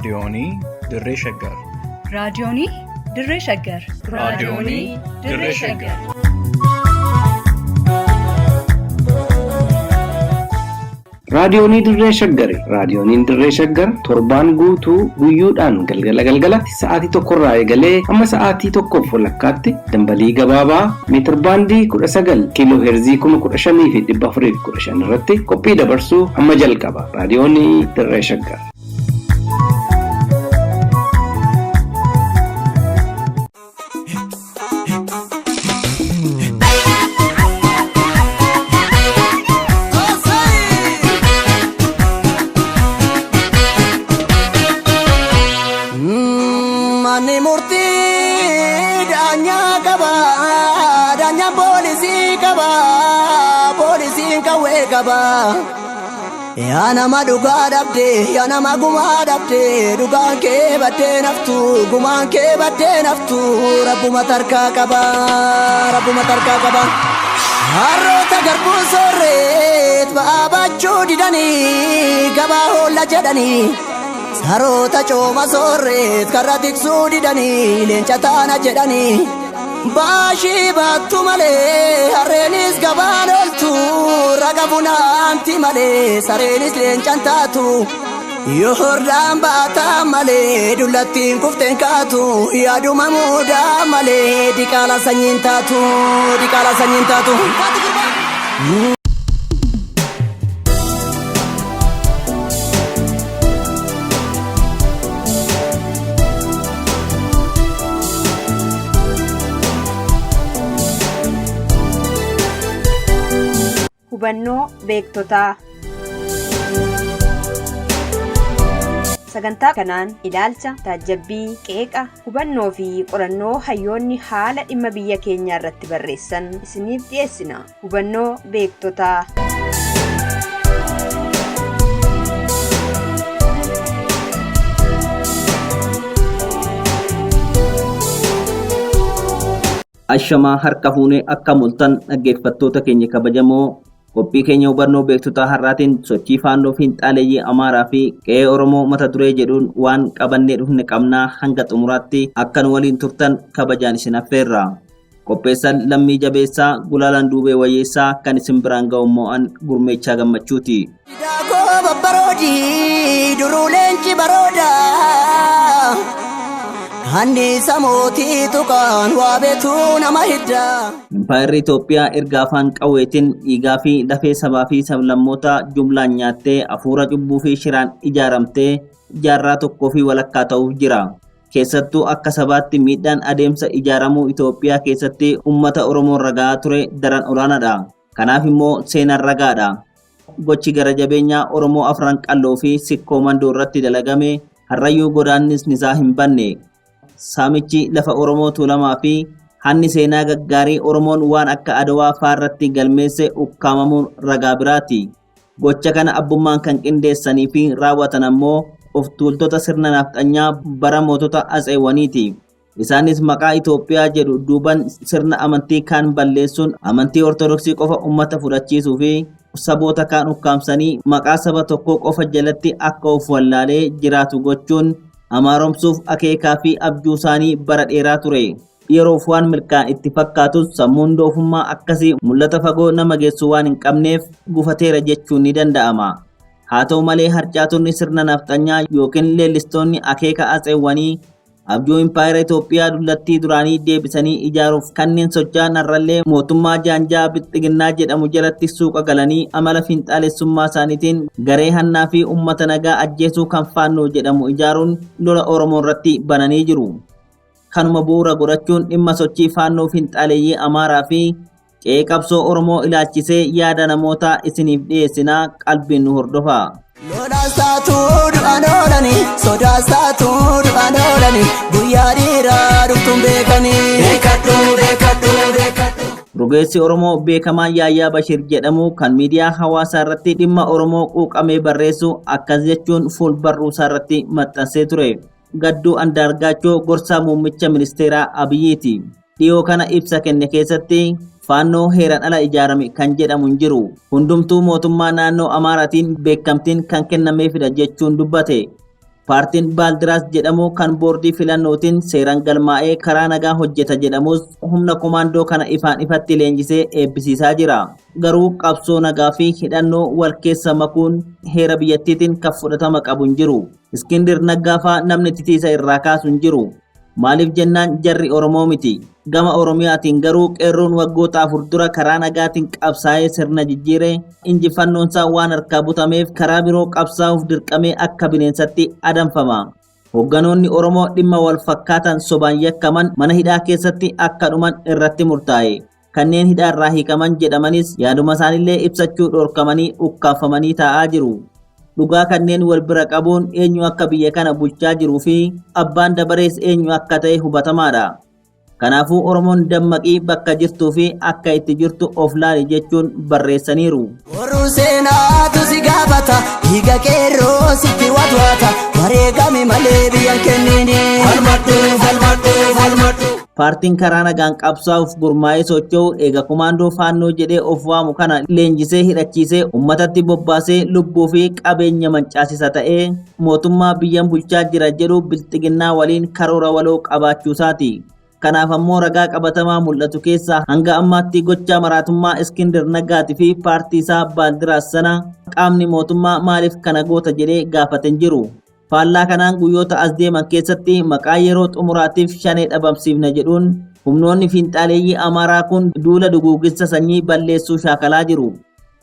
Raadiyoonii Dirree Shaggar. Raadiyoonii Dirree Shaggar. Raadiyoonii Dirree Shaggar. Raadiyoonii Dirree Shaggari. Raadiyooniin Dirree Shaggar torbaan guutuu guyyoodhaan galgala galgalatti sa'aatii tokkorraa eegalee hamma sa'aatii tokkoof walakkaatti dambalii gabaabaa meetirbaandii 19 kiiloo heerzii 15,415 irratti qophii dabarsuu hamma jalqaba. Raadiyoonii Dirree Shaggar. Manni murtii daanyaa qaba. Daanyaan poolisii qaba. Poolisiin qawwee qaba. Yaa nama dhugaa dhabde, yaa nama gumaa dhabde, dhugaan kee baddee naftu, gumaan kee baddee naftu, rabbuma tarkaa qaba, rabbuma tarkaa qaba. Harroota garbuu soorreet ba'aa baachuu didanii gabaa hoolla jedhanii. Saroota cooma soorreet karra tiksuu didanii leenca taana jedhanii. Baashii baattu malee harreenis gabaan ooltu raga funaanti malee sareenis leencan taatu. Yoo hordaan baataa malee dullattiin kufteen kaatu yaaduma muudaa malee diqaala sanyiin taatu diqaala sanyiin taatu. Hubannoo beektotaa. Sagantaa kanaan ilaalcha, taajjabbii, qeeqa, hubannoo fi qorannoo hayyoonni haala dhimma biyya keenyaa irratti barreessan isiniif dhiyeessina. Hubannoo beektotaa. Ashamaa harka fuunee akka mul'atan dhaggeeffattoota keenya kabajamoo qophii keenya hubannoo beektotaa har'aatiin sochii faannoo fiinxaaleeyyii Amaaraa fi qe'ee Oromoo mata duree jedhuun waan qabannee dhufne qabnaa hanga xumuraatti akka nu waliin turtan kabajaan isin affeerra. Qopheessaan Lammii Jabeessaa Gulaalaan Duubee Wayyeessaa kan isin biraan ga'u mo'an Gurmeechaa Gammachuuti. Daakoo babbaroodii duruu leenci barooda. Kanniisa mootii tuqaan waa beetuu nama hidda. Impaayerri Itoophiyaa erga afaan qawweetiin dhiigaa fi lafee sabaa fi sablammoota jumlaan nyaattee hafuura cubbuu fi shiraan ijaaramtee jaarraa tokkoo fi walakkaa ta'uuf jira. Keessattuu akka sabaatti miidhaan adeemsa ijaaramuu Itoophiyaa keessatti uummata Oromoo irra gahaa ture daran olaanaadha. Kanaaf immoo seenaan ragaadha. Gochi gara jabeenyaa Oromoo afran qalloo fi sikkoo mandoo irratti dalagame har'ayyuu godaannisni isaa hin banne. Saamichi lafa Oromoo Tuulamaa fi hanni seenaa gaggaarii Oromoon waan akka Adawaa faarratti galmeesse ukkaamamuun ragaa biraati. Gocha kana abbummaan kan qindeessanii fi raawwatan ammoo of tuultota sirna nafxanyaa bara mootota Atseewwaniiti. Isaanis maqaa Itoophiyaa jedhu duuban sirna amantii kaan balleessuun amantii Ortodoksii qofa uummata fudhachiisuu fi saboota kaan ukkaamsanii maqaa saba tokkoo qofa jalatti akka of wallaalee jiraatu gochuun amaaromsuuf akeekaa fi abjuu isaanii bara dheeraa ture. Yeroof waan milkaa'an itti fakkaatus sammuun doofummaa akkasii mul'ata fagoo nama geessu waan hin qabneef gufateera jechuun ni danda'ama. Haa ta'u malee harcaatonni sirna nafxanyaa yookiin leellistoonni akeeka atseewwanii abjuu impaayera Itoophiyaa dullattii duraanii deebisanii ijaaruuf kanneen socho'an har'allee mootummaa jaanjaa bilxiginnaa jedhamu jalatti suuqa galanii amala fiinxaalessummaa isaaniitiin garee hannaa fi uummata nagaa ajjeesuu kan faannoo jedhamu ijaaruun lola Oromoo irratti bananii jiru. Kanuma bu'uura godhachuun dhimma sochii faannoo fiinxaaleeyyii Amaaraa fi qe'ee qabsoo Oromoo ilaalchisee yaada namootaa isiniif dhiyeessinaa qalbiin nu hordofaa. Lolaas taatu du'aan oolani, sodaas taatu du'aan oolani, guyyaa dhiiraa dhuftuun beekani. Beekadhu beekadhu beekadhu. Rogeessi Oromoo beekamaan Yaayyaa Bashir jedhamu kan miidiyaa hawaasaa irratti dhimma Oromoo quuqamee barreessu akkas jechuun fuul barruusaa irratti maxxansee ture. Gadduu Andaargaachoo gorsaa muummicha ministeeraa Abiyyiiti. Dhiyoo kana ibsa kenne keessatti faannoo heeraan ala ijaarame kan jedhamu hin jiru. Hundumtuu mootummaa naannoo Amaaraatiin beekamtiin kan kennameefidha jechuun dubbate. Paartiin Baaldiraas jedhamu kan boordii filannootiin seeraan galmaa'ee karaa nagaa hojjeta jedhamus humna komaandoo kana ifaan ifatti leenjisee eebbisiisaa jira. Garuu qabsoo nagaa fi hidhannoo wal keessa makuun heera biyyattiitiin kan fudhatama qabu hin jiru. Iskindir Naggaafaa namni titiisa irraa kaasu hin jiru. Maaliif jennaan jarri Oromoo miti. Gama Oromiyaatiin garuu qeerroon waggoota 4 dura karaa nagaatiin qabsaa'ee sirna jijjiire injifannoonsaa waan harkaa butameef karaa biroo qabsaa'uuf dirqamee akka bineensatti adamfama. Hoogganoonni Oromoo dhimma wal fakkaatan sobaan yakkaman mana hidhaa keessatti akka dhuman irratti murtaa'e. Kanneen hidhaa irraa hiikaman jedhamanis yaaduma isaanillee ibsachuu dhorkamanii ukkaafamanii taa'aa jiru. Dhugaa kanneen wal bira qabuun eenyu akka biyya kana bulchaa jiruu fi abbaan dabarees eenyu akka ta'e hubatamaadha. Kanaafuu Oromoon dammaqii bakka jirtuu fi akka itti jirtu of laali jechuun barreessaniiru. Boruu seenaatu si gaafata, dhiiga qeerroo sitti watwaata, wareegami malee biyyan kennini. Falmadhu, falmadhu, falmadhu. Paartiin karaa nagaan qabsaa'uuf gurmaa'ee socho'u eega kumaandoo faannoo jedhee of waamu kana leenjisee hidhachiisee uummatatti bobbaasee lubbuu fi qabeenya mancaasisa ta'ee mootummaa biyyan bulchaa jira jedhu bilxiginnaa waliin karoora waloo qabaachuusaati. Kanaaf ammoo ragaa qabatamaa mul'atu keessaa hanga ammaatti gochaa maraatummaa Iskindir Naggaatii fi paartii isaa Baaldiraas sana qaamni mootummaa maaliif kana goota jedhee gaafate hin jiru. Faallaa kanaan guyyoota as deeman keessatti maqaa yeroo xumuraatiif shanee dhabamsiifna jedhuun humnoonni fiinxaaleeyyii Amaaraa kun duula duguugginsa sanyii balleessuu shaakalaa jiru.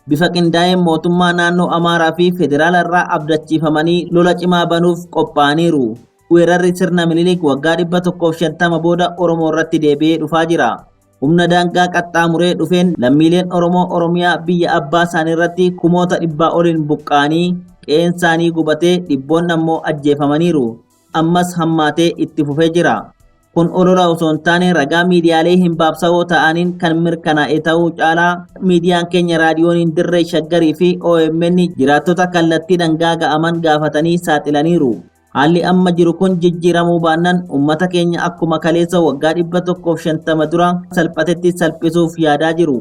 Bifa qindaa'een mootummaa naannoo Amaaraa fi federaala irraa abdachiifamanii lola cimaa banuuf qophaa'aniiru. Weerarri sirna Minilik waggaa 150 booda Oromoo irratti deebi'ee dhufaa jira. Humna daangaa qaxxaamuree dhufeen lammiileen Oromoo Oromiyaa biyya abbaa isaanii irratti kumoota dhibbaa oliin buqqa'anii qe'een isaanii gubatee dhibboonni ammoo ajjeefamaniiru. Ammas hammaatee itti fufee jira. Kun olola osoo hin taane ragaa miidiyaalee hin baabsawoo ta'aniin kan mirkanaa'e ta'uu caalaa miidiyaan keenya raadiyooniin Dirree Shaggarii fi OMN jiraattota kallattiidhaan gaaga'aman gaafatanii saaxilaniiru. Haalli amma jiru kun jijjiiramuu baannaan uummata keenya akkuma kaleessa waggaa 150 dura salphatetti salphisuuf yaadaa jiru.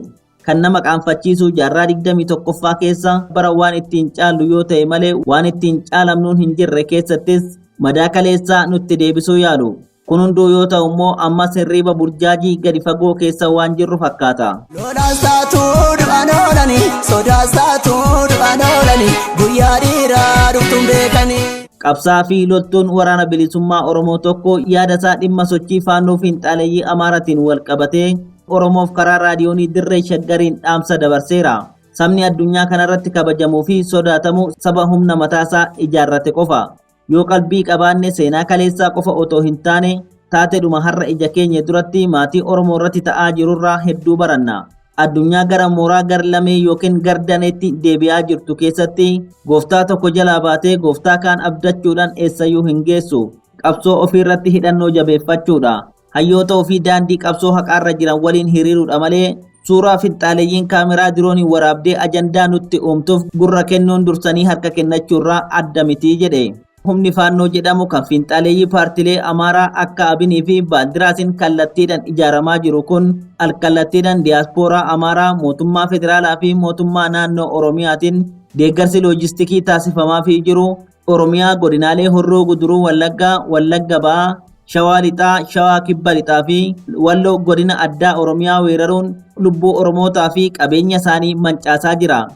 Kan nama qaanfachiisu jaarraa 21ffaa keessa bara waan ittiin caallu yoo ta'e malee waan ittiin caalamnuun hin jirre keessattis madaa kaleessaa nutti deebisuu yaalu. Kun hunduu yoo ta'u immoo ammas hirriiba burjaajii gadi fagoo keessa waan jirru fakkaata. Lolaas taatu du'aan oolani, sodaas taatu du'aan oolani, guyyaa dhiiraa dhuftuun beekani. Qabsaa fi loltuun waraana bilisummaa Oromoo tokko yaada isaa dhimma sochii faannoo fiinxaaleeyyii Amaaratiin wal qabatee Oromoof karaa raadiyoonii Dirree Shaggariin dhaamsa dabarseera. Sabni addunyaa kanarratti kabajamuu fi sodaatamu saba humna mataasaa ijaarrate qofa. Yoo qalbii qabaanne seenaa kaleessaa qofa otoo hin taane taateedhuma har'a ija keenya duratti maatii Oromoo irratti ta'aa jirurraa hedduu baranna. Addunyaa gara mooraa gar lamee yookiin gar daneetti deebi'aa jirtu keessatti gooftaa tokko jalaa baatee gooftaa kaan abdachuudhaan eessayyuu hin geessu. Qabsoo ofiirratti hidhannoo jabeeffachuudha. Hayyoota ofii daandii qabsoo haqaarra jiran waliin hiriiruudha malee suuraa finxaaleeyyiin kaameraa dirooniin waraabdee ajandaa nutti uumtuuf gurra kennuun dursanii harka kennachuurraa adda miti jedhe. Humni faannoo jedhamu kan finxaaleeyyii paartilee Amaaraa akka Abinii fi Baaldiraasiin kallattiidhaan ijaaramaa jiru kun alkallattiidhaan diyaaspooraa Amaaraa mootummaa federaalaa fi mootummaa naannoo Oromiyaatiin deeggarsi loojistikii taasifamaafii jiru Oromiyaa godinaalee Horroo Guduruu Wallaggaa, Wallagga Ba'aa, Shawaa Lixaa, Shawaa Kibba Lixaa fi Walloo godina addaa Oromiyaa weeraruun lubbuu Oromootaa fi qabeenya isaanii mancaasaa jira.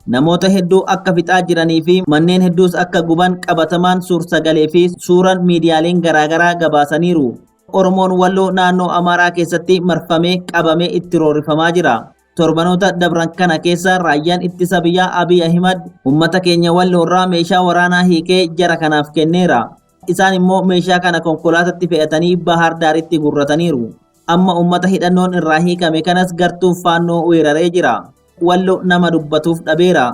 Namoota hedduu akka fixaa jiranii fi manneen hedduus akka guban qabatamaan suur-sagalee fi suuraan miidiyaaleen garaagaraa gabaasaniiru. Oromoon Walloo naannoo Amaaraa keessatti marfamee qabamee itti roorrifamaa jira. Torbanoota dabran kana keessa raayyaan ittisa biyyaa Abiy Ahimad uummata keenya Walloo irraa meeshaa waraanaa hiikee jara kanaaf kenneera. Isaan immoo meeshaa kana konkolaatatti fe'atanii Bahaar Daaritti gurrataniiru. Amma uummata hidhannoon irraa hiikame kanas gartuun faannoo weeraree jira. Wallo nama dubbatuuf dhabeera.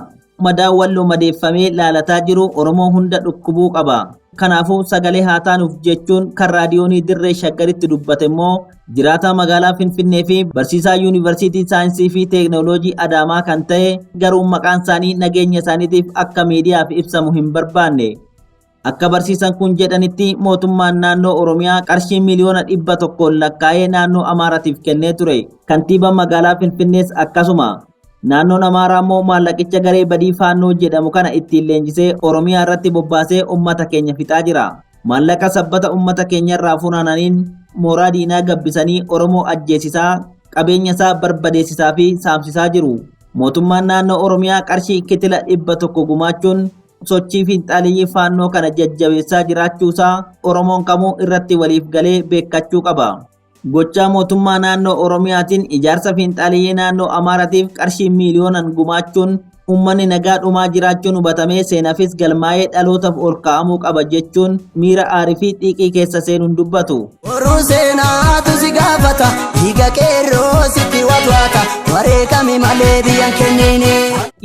Madaa Wallo madeeffamee laalataa jiru Oromoo hunda dhukkubuu qaba. Kanaafuu sagalee haa taanuuf jechuun kan raadiyoonii Dirree Shaggaritti dubbate immoo jiraataa magaalaa Finfinnee fi barsiisaa Yuunivarsiitii Saayinsii fi Teeknooloojii Adaamaa kan ta'e garuu maqaan isaanii nageenya isaaniitiif akka miidiyaaf ibsamu hin barbaanne. Akka barsiisan kun jedhanitti mootummaan naannoo Oromiyaa qarshii miliyoona 100 lakkaa'ee naannoo Amaaratiif kennee ture. Kantiibaan magaalaa Finfinnees akkasuma. Naannoon Amaaraa immoo maallaqicha garee badii faannoo jedhamu kana ittiin leenjisee Oromiyaa irratti bobbaasee uummata keenya fixaa jira. Maallaqa sabbata uummata keenya irraa funaananiin mooraa diinaa gabbisanii Oromoo ajjeesisaa, qabeenya isaa barbadeessisaa fi saamsisaa jiru. Mootummaan naannoo Oromiyaa qarshii kitila 100 gumaachuun sochii fiinxaaleyyii faannoo kana jajjabeessaa jiraachuusaa Oromoon kamuu irratti waliif galee beekkachuu qaba. Gochaa mootummaa naannoo Oromiyaatiin ijaarsa fiinxaaleyyii naannoo Amaaratiif qarshii miiliyoonan gumaachuun uummanni nagaa dhumaa jiraachuun hubatamee seenaafis galmaa'ee dhalootaaf ol kaa'amuu qaba jechuun miira aarii fi xiiqii keessa seenuun dubbatu. Boruu seenaatu si gaafata, dhiiga qeerroo sitti watwaata, wareegami malee biyyan kennine.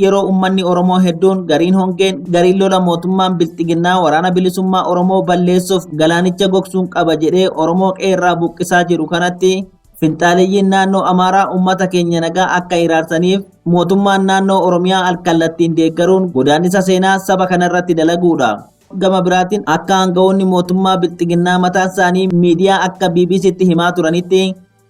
Yeroo uummanni Oromoo hedduun gariin hongeen gariin lola mootummaan bilxiginnaa waraana bilisummaa Oromoo balleessuuf galaanicha gogsuun qaba jedhee Oromoo qeerraa buqqisaa jiru kanatti finxaaleyyiin naannoo Amaaraa uummata keenya nagaa akka iraarsaniif mootummaan naannoo Oromiyaa alkallattiin deeggaruun godaannisa seenaa saba kanarratti dalaguudha. Gama biraatiin akka aangawoonni mootummaa bilxiginnaa mataan isaanii miidiyaa akka BBCtti himaa turanitti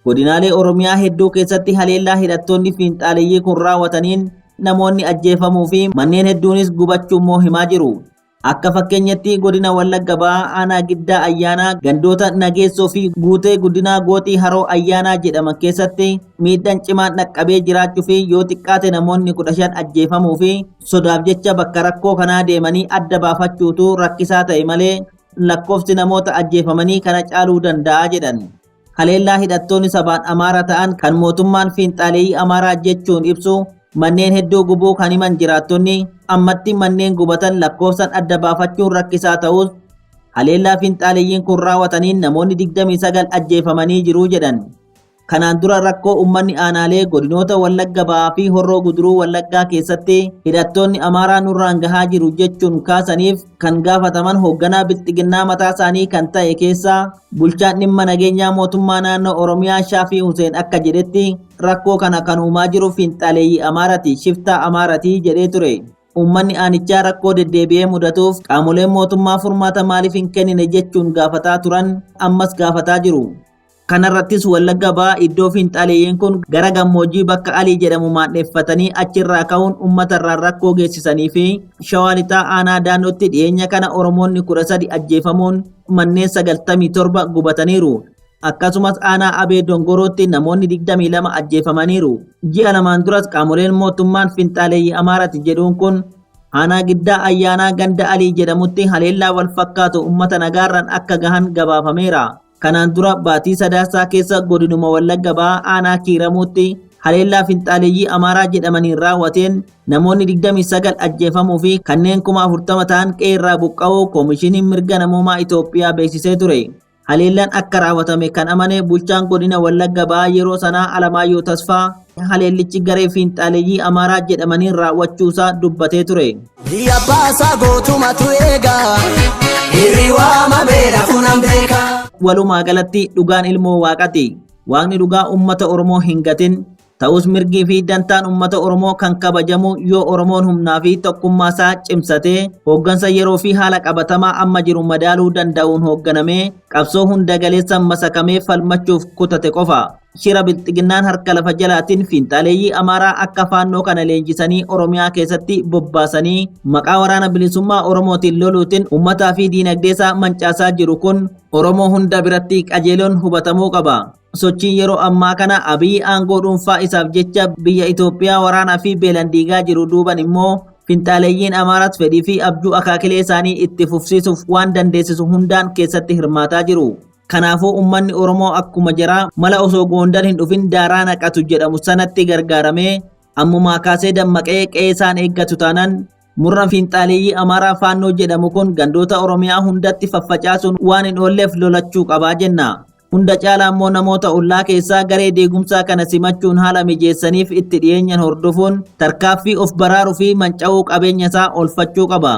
godinaalee Oromiyaa hedduu keessatti haleellaa hidhattoonni fiinxaaleyyii kun raawwataniin namoonni ajjeefamuu fi manneen hedduunis gubachuu immoo himaa jiru. Akka fakkeenyatti godina Wallagga Bahaa aanaa Giddaa Ayyaanaa gandoota Nageessoo fi Guutee Guddinaa Gooxii Haroo Ayyaanaa jedhaman keessatti miidhaan cimaan dhaqqabee jiraachuu fi yoo xiqqaate namoonni 15 ajjeefamuu fi sodaaf jecha bakka rakkoo kanaa deemanii adda baafachuutu rakkisaa ta'e malee lakkoofsi namoota ajjeefamanii kana caaluu danda'a jedhan. Haleellaa hidhattoonni sabaan Amaara ta'an kan mootummaan fiinxaaleeyyii Amaaraa jechuun ibsu manneen hedduu gubuu kan himan jiraattonni ammatti manneen gubatan lakkoofsan adda baafachuun rakkisaa ta'us haleellaa fiinxaaleeyyiin kun raawwataniin namoonni 29 ajjeefamanii jiru jedhan. Kanaan dura rakkoo uummanni aanaalee godinoota Wallagga Ba'aa fi Horroo Guduruu Wallaggaa keessatti hidhattoonni Amaaraa nurraan gahaa jiru jechuun kaasaniif kan gaafataman hoogganaa bilxiginnaa mataa isaanii kan ta'e keessaa bulchaan dhimma nageenyaa mootummaa naannoo Oromiyaa Shaafii Huseen akka jedhetti rakkoo kana kan uumaa jiru fiinxaaleeyyii Amaarati shiftaa Amaarati jedhee ture. Uummanni aanichaa rakkoo deddeebi'ee mudatuuf qaamoleen mootummaa furmaata maaliif hin kennine jechuun gaafataa turan ammas gaafataa jiru. Kanarrattis Wallagga Ba'aa iddoo fiinxaaleeyyiin kun gara gammoojjii bakka Alii jedhamu maadheeffatanii achirraa ka'uun uummatarraan rakkoo geessisanii fi Shawaa Lixaa aanaa Daannootti dhiyeenya kana Oromoonni 13 ajjeefamuun manneen 97 gubataniiru. Akkasumas aanaa Abee Dongorootti namoonni 22 ajjeefamaniiru. Ji'a lamaan duras qaamoleen mootummaan fiinxaaleeyyii Amaarati jedhuun kun aanaa Giddaa Ayyaanaa ganda Alii jedhamutti haleellaa wal fakkaatu uummata nagaarraan akka gahan gabaafameera. Kanaan dura baatii Sadaasaa keessa godinuma Wallagga Ba'aa aanaa Kiiramuutti haleellaa finxaaleeyyii Amaaraa jedhamaniin raawwateen namoonni 29 ajjeefamuu fi kanneen 40,000 ta'an qe'ee irraa buqqa'uu Koomishiniin Mirga Namoomaa Itoophiyaa beeksisee ture. Haleellaan akka raawwatame kan amane bulchaan godina Wallagga Ba'aa yeroo sanaa Alamaayyoo Tasfaa haleellichi garee fiinxaaleeyyii Amaaraa jedhamaniin raawwachuusaa dubbatee ture. Biyya abbaasaa gootumatu eega. Dhiirri waamamee rafuun beeka. Walumaa galatti dhugaan ilmoo waaqati. Waaqni dhugaa uummata Oromoo hin gatin. Ta'us mirgii fi dantaan uummata Oromoo kan kabajamu yoo Oromoon humnaa fi tokkummaa isaa cimsatee hooggansa yeroo fi haala qabatamaa amma jiru madaaluu danda'uun hoogganamee qabsoo hunda galeessaan masakamee falmachuuf kutate qofa. Shira bilxiginnaan harka lafa jalaatiin fiinxaaleeyyii Amaaraa akka faannoo kana leenjisanii Oromiyaa keessatti bobbaasanii maqaa waraana bilisummaa Oromootiin loluutiin uummataa fi diinagdee isaa mancaasaa jiru kun Oromoo hunda biratti qajeeloon hubatamuu qaba. Sochiin yeroo ammaa kana Abiyyi aangoo dhuunfaa isaaf jecha biyya Itoophiyaa waraanaa fi beelan diigaa jiru duuban immoo finxaaleeyyiin Amaaraas fedhii fi abjuu akaakilee isaanii itti fufsiisuuf waan dandeessisu hundaan keessatti hirmaataa jiru. Kanaafuu uummanni Oromoo akkuma jaraa mala osoo Goondar hin dhufin daaraa naqatu jedhamu sanatti gargaaramee ammumaa kaasee dammaqee qe'ee isaan eeggatu taanaan murna fiinxaaleeyyii Amaaraa Faannoo jedhamu kun gandoota Oromiyaa hundatti faffacaasuun waan hin oolleef lolachuu qabaa jenna. Hunda caalaa immoo namoota ollaa keessaa garee deegumsaa kana simachuun haala mijeessaniif itti dhiyeenyan hordofuun tarkaaffii of baraaruu fi manca'uu qabeenya isaa oolfachuu qaba.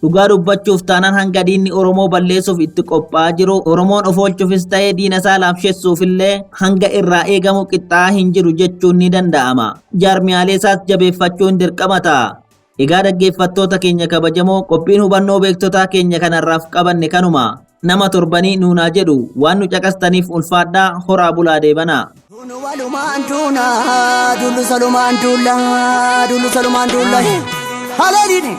Dhugaa dubbachuuf taanaan hanga diinni Oromoo balleessuuf itti qophaa'aa jiru Oromoon of oolchuufis ta'ee diina isaa laamshessuuf illee hanga irraa eegamu qixxaa'aa hin jiru jechuun ni danda'ama. Jaarmiyaalee isaas jabeeffachuun dirqama ta'a. Egaa dhaggeeffattoota keenya kabajamoo qophiin hubannoo beektotaa keenya kanarraaf qabanne kanuma. Nama torbanii nuunaa jedhu waan nu caqastaniif ulfaadhaa horaa bulaa deebanaa. Walumaan duuna dullu salumaan duula dullu salumaan duula haleelini.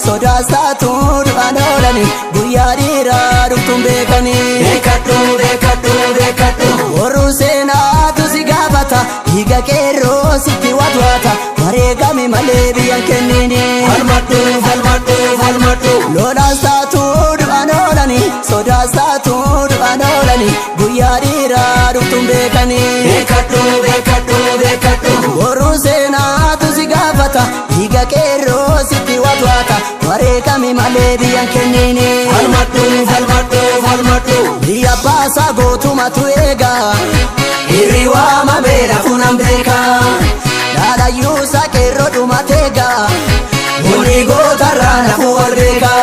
Sodaasatu du'aan oolani guyyaa dhiiraa dhuftuun beekani. Beekadhu beekadhu beekadhu. Warruu seenaatu si gaafata dhiiga qeerroo sitti watwaata wareegami malee biyyan kennini. Falmadhu falmadhu falmadhu. Lolaasatu du'aan oolani sodaasatu du'aan oolani guyyaa dhiiraa dhuftuun beekani. Beekadhu beekadhu beekadhu. Warruu seenaatu si gaafata dhiiga qeerroo sitti watwaata. Wareegami malee biyyan kennini. Falmadhu falmadhu falmadhu. Biyya baasaa gootumatu eega. Irri waamamee rafuun beeka. Dhaadhayyuusaa qeerroo dhumateega. Bunni gootarraa nafuu wal beeka.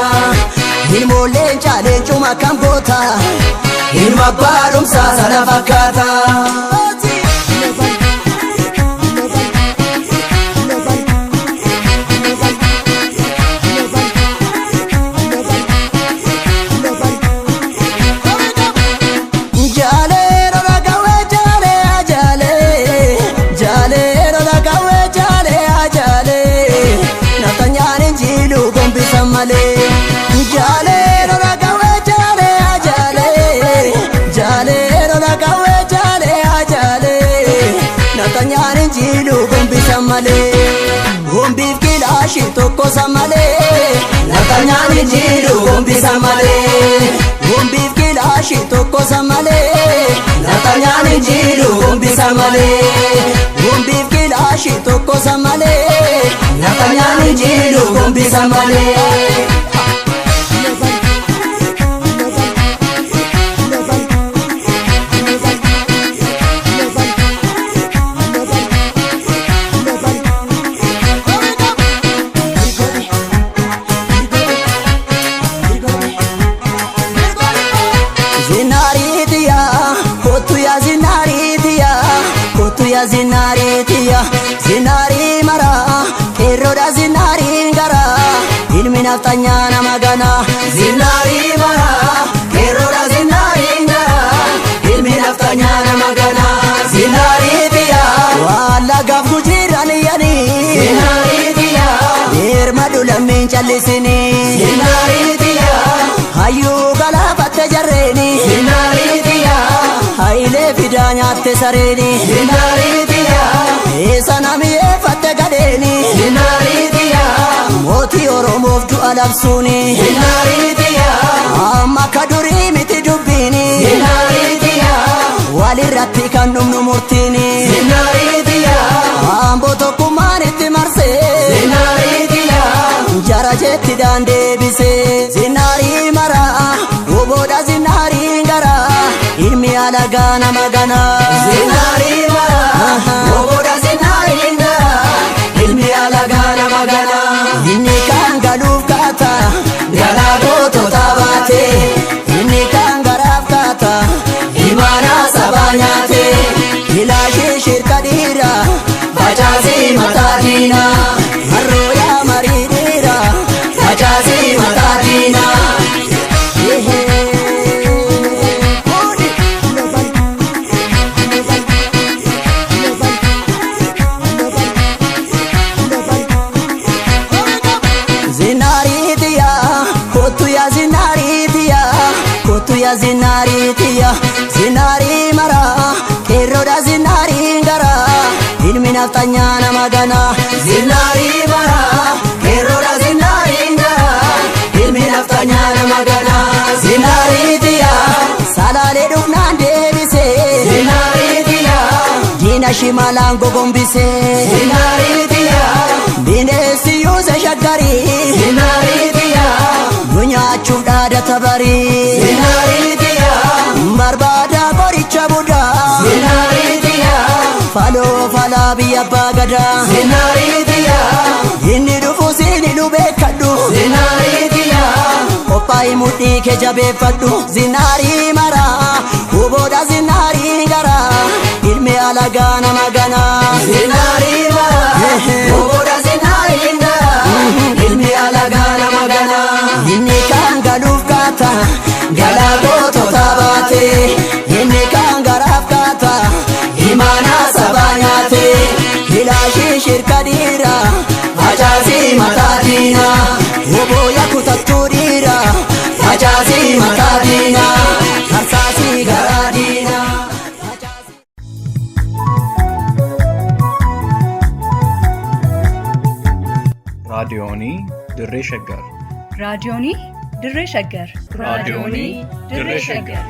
Ilmooleen caaleencuma kam goota. Ilma abbaa dhumsaa sana fakkaata. Gombiif kilaashii tokko samalee Laftanyaan jiidhu gombisa malee. Gombiif kilaashii tokko samalee Laftanyaan jiidhu gombisa malee. Gombiif kilaashii tokko samalee Laftanyaan jiidhu gombisa malee. Zinaariitiya zinaarii maraa qeerroodha zinaariin garaa ilmi naftanyaa nama ganaa. Zinaarii maraa qeerroodha zinaariin garaa ilmi naftanyaa nama ganaa. Zinaariitiya waan lagaaf gujiiraan iyyanii. Zinaariitiya deerma dulammiin callisinii. Zinaariitiya hayyuu galaafatte jarreeni. Zinaariitiya hayilee fidaa nyaatte sareeni. Zinaariitiya eessa namiyeeffatte gadheeni. Zinaariitiya mootii Oromoof du'a labsuuni. Zinaariitiya amma akka durii miti dubbiini. Zinaariitiya walirratti kan dhumnu murtiini. Zinaariitiya amboo tokkummaan itti marsee. Zinaariitiya jara jetti daandeebisee. Zinaarii maraa goboodha zinaariin garaa ilmi alagaa nama ganaa. Zinaarii maraa goboodha zinaariin garaa ilmi alagaa nama ganaa. Inni kaan galuuf kaata garaa gootota baate inni kaan garaaf kaata imaanaa sabaa nyaate ilaashee shirka dhiira facaasii mataa diinaa harroo yaa marii dhiira facaasii mataa diinaa. Zinaariitiya zinaarii maraa qeerroodha zinaariin garaa ilmi naftanyaa nama ganaa. Zinaarii maraa qeerroodha zinaariin garaa ilmi naftanyaa nama ganaa. Zinaariitiya salaalee dhufnaan deebisee. Zinaariitiya diina shimalaan gogombisee. Zinaariitiya bineensi yuuse shaggarii. Zinaariitiya nu nyaachuuf dhaadata barii. Zinaariitiya barbaada qoricha budaa. Zinaariitiya faloo falaa biyya abbaa gadaa. Zinaariitiya. Qophaa'ii mudhii kee jabeeffadhu zinaarii maraa hubooda zinaarii garaa ilmi alagaa nama ganaa. Zinaarii maraa hubooda zinaarii garaa ilmi alagaa nama ganaa. Inni kaan galuuf kaata galaa gootota baate inni kaan garaaf kaata imaanaa sabaa nyaate ilaashii shirka dhiiraa facaasii mataa diinaa obooya kutattuu dhiiraa facaasii mataa diinaa tarsaasii garaa diinaa. Raadiyoonii Dirree Shaggar. Raadiyoonii Dirree Shaggar. Raadiyoonii Dirree Shaggar.